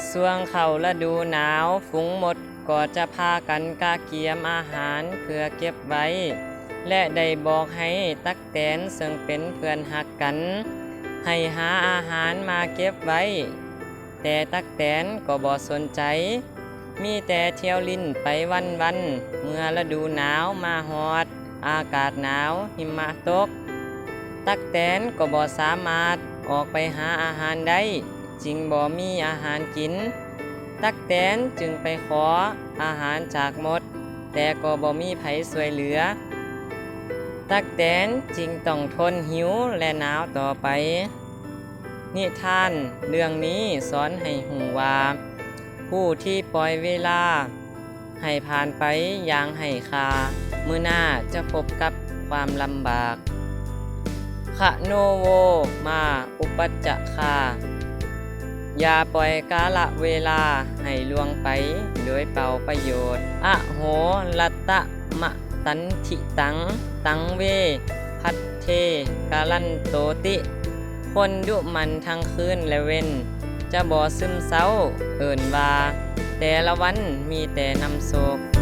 ຊ່ວງເຂົ້າລະດູໜາວ, ຝູງມົດກໍຈະພາກັນກະກຽມອາຫານເພື່ອເກັບໄວ້ ແລະ ໄດ້ບອກໃຫ້ຕັກແຕນເຊິ່ງເປັນເພື່ອນຮັກກັນ ໃຫ້ຫາອາຫານມາເກັບໄວ້, ແຕ່ຕັກແຕນກໍບໍ່ສົນໃຈ, ມີແຕ່ທ່ຽວຫຼິ້ນໄປວັນໆ. ເມື່ອລະດູໜາວມາຮອດ, ອາກາດໜາວ, ຫິມະຕົກ, ຕັກແຕນກໍບໍ່ສາມາດອອກໄປຫາອາຫານໄດ້, ຈຶ່ງບໍ່ມີອາຫານກິນ. ຕັກແຕນຈຶ່ງໄປຂໍອາຫານຈາກມົດ, ແຕ່ກໍບໍ່ມີໃຜຊ່ວຍເຫຼືອ. ຕັກແຕນຈຶ່ງຕ້ອງທົນຫິວ ແລະ ໜາວຕໍ່ໄປ. ນິທານເລື່ອງນີ້ສອນໃຫ້ຮູ້ວ່າ ຜູ້ທີ່ປ່ອຍເວລາໃຫ້ຜ່ານໄປຢ່າງໄຮ້ຄ່າ, ມື້ໜ້າຈະພົບກັບຄວາມລຳບາກ. ຄະໂນໂວມາອຸປັດຈະຄາ, ຢ່າປ່ອຍກາລະເວລາໃຫ້ລ່ວງໄປໂດຍເປົ່າປະໂຫຍດ. ອະໂຫລັດຕະມະຕັນທິຕັງ, ຕັງເວພັດເທກະລັນໂຕຕິ. ຄົນດຸໝັ່ນທັງຄືນ ແລະ ເວັນ ຈະບໍ່ຊຶມເສົ້າ, ເອີ້ນວ່າແຕ່ລະວັນມີແຕ່ນຳໂຊກ.